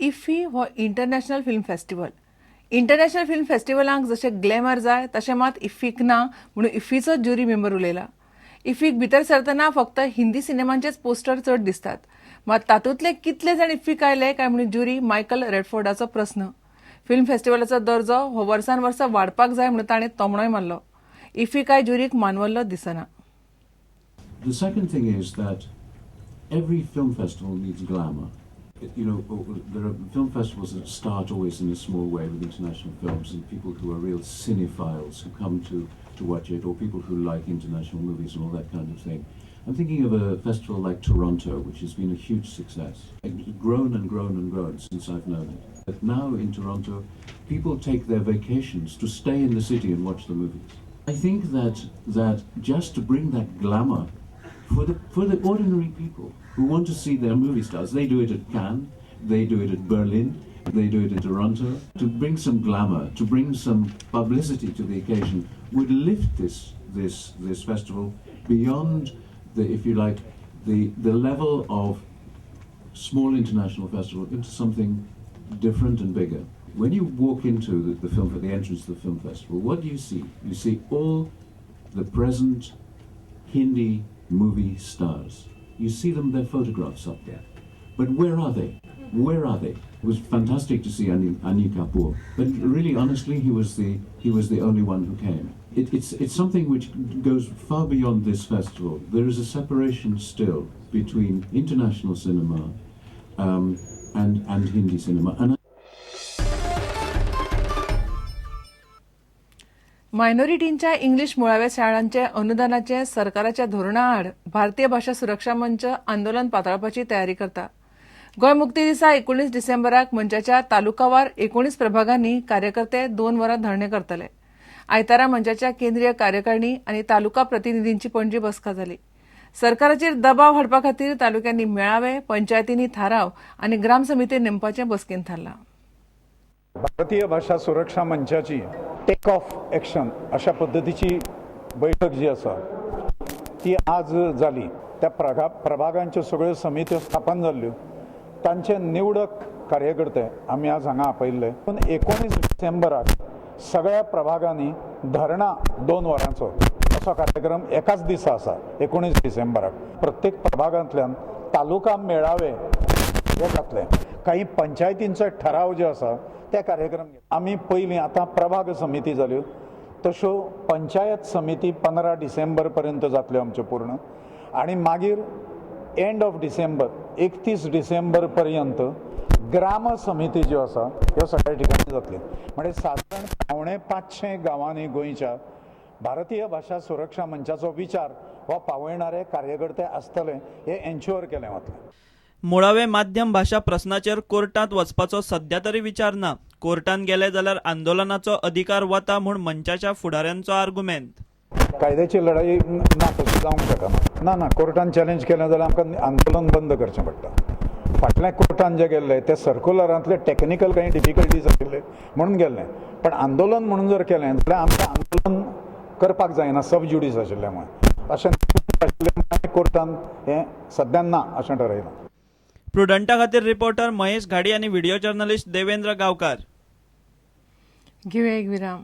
IFFI हो international film festival. International film फेस्टिवलांक जशें glamour जाय तशें मात इफ्फीक ना म्हणून इफ्फीचो ज्युरी मेंबर उलयला. इफ्फीक भितर सरतना फक्त हिंदी सिनेमांचेच पोस्टर चड दिसतात, मात तातूंतले कितले जाण इफ्फीक आयले काय म्हणून ज्युरी मायकल रेडफोर्डाचो प्रस्न. फिल्म फेस्टिवलाचो दर्जो हो वर्सान वर्सा वाडपाक जाय म्हणून ताणें तोमणोय मारलो. इफ्फी काय ज्युरीक मानवल्लो दिसना. The second thing is that every film festival needs glamour. There are film festivals that start always in a small way with international films and people who are real cinephiles who come to watch it, or people who like international movies and all that kind of thing. I'm thinking of a festival like Toronto, which has been a huge success. It's grown and grown and grown since I've known it. But now in Toronto, people take their vacations to stay in the city and watch the movies. I think that just to bring that glamour for the ordinary people who want to see their movie stars, they do it at Cannes, they do it at Berlin, they do it in Toronto. To bring some glamour, to bring some publicity to the occasion, would lift this festival beyond the, if you like, the level of small international festival into something different and bigger. When you walk into the entrance to the film festival, what do you see? You see all the present Hindi movie stars. You see them, their photographs up there. But where are they? Where are they? It was fantastic to see Anil Kapoor, but really, honestly, he was the only one who came. It's something which goes far beyond this festival. There is a separation still between international cinema and Hindi cinema. And मायनॉरिटींच्या English मुळाव्या शाळांचे अनुदानाचे सरकाराच्या धोरणाआड भारतीय भाशा सुरक्षा मंच आंदोलन पातळपाची तयारी करता. गोंय मुक्ती दिसा 19 डिसेंबराक मंचाच्या तालुकावार 19 प्रभागांनी कार्यकर्ते 2 वरां धरणे करतले. आयतारा मंचाच्या केंद्रीय कार्यकारिणी आनी तालुका प्रतिनिधींची पणजी बसका जाली. सरकाराचेर दबाव हाडपा खातीर तालुक्यांनी मेळावे, पंचायतींनी थाराव आनी ग्राम समिती नेमपाचें बसकेन थारलां. भारतीय भाशा सुरक्षा मंचाची टेक ऑफ एक्शन अशा पद्दतीची बैठक जी आसा ती आज जाली. त्या प्रभागांच्यो सगळ्यो समित्यो स्थापन जाल्ल्यो, तांचे निवडक कार्यकर्ते आमी आज हांगा आपयल्ले. पूण 19 डिसेंबराक सगळ्या प्रभागांनी धरणां 2 वरांचो असो कार्यक्रम एकाच दिसा आसा. 19 डिसेंबराक प्रत्येक प्रभागांतल्यान तालुका मेळावे हे जातले. काही पंचायतींचो ठराव जे आसा ते कार्यक्रम आमी पयलीं आतां प्रभाग समिती जाल्यो तश्यो पंचायत समिती 15 डिसेंबर पर्यंत जातल्यो आमच्यो पूर्ण, आनी मागीर एंड ऑफ डिसेंबर 31 डिसेंबर पर्यंत ग्राम समिती ज्यो आसा ह्यो सगळ्या ठिकाणी जातल्यो. म्हणजे सादारण 475 गांवांनी गोंयच्या भारतीय भाशा सुरक्षा मंचाचो विचार हो पावयणारे कार्यकर्ते आसतले हे एन्श्युअर केलें वतलें. मुळावे माध्यम भाशा प्रस्नाचेर कोर्टांत वचपाचो सध्या तरी विचार ना. कोर्टांत गेले जाल्यार आंदोलनाचो अधिकार वता म्हूण मंचाच्या फुडाऱ्यांचो आर्गुमेंत. कायद्याची लढाई ना, तशी जावंक शकना. ना ना, कोर्टान चॅलेंज केलें जाल्यार आमकां आंदोलन बंद करचें पडटा. फाटल्या कोर्टान जे गेल्ले ते सर्कुलरांतले टॅक्निकल काही डिफिकल्टीज आशिल्ले म्हणून गेल्ले, पण आंदोलन म्हणून जर केलें जाल्यार आमकां आंदोलन करपाक जायना सब ज्युडीस आशिल्ल्या मुळे. अशें आशिल्ले कोर्टान हें सद्या ना अशें ठरयलां. प्रुडंटा खातीर रिपोर्टर महेश घाडी आनी व्हिडिओ जर्नलिस्ट देवेंद्र गांवकार. घेवया एक विराम.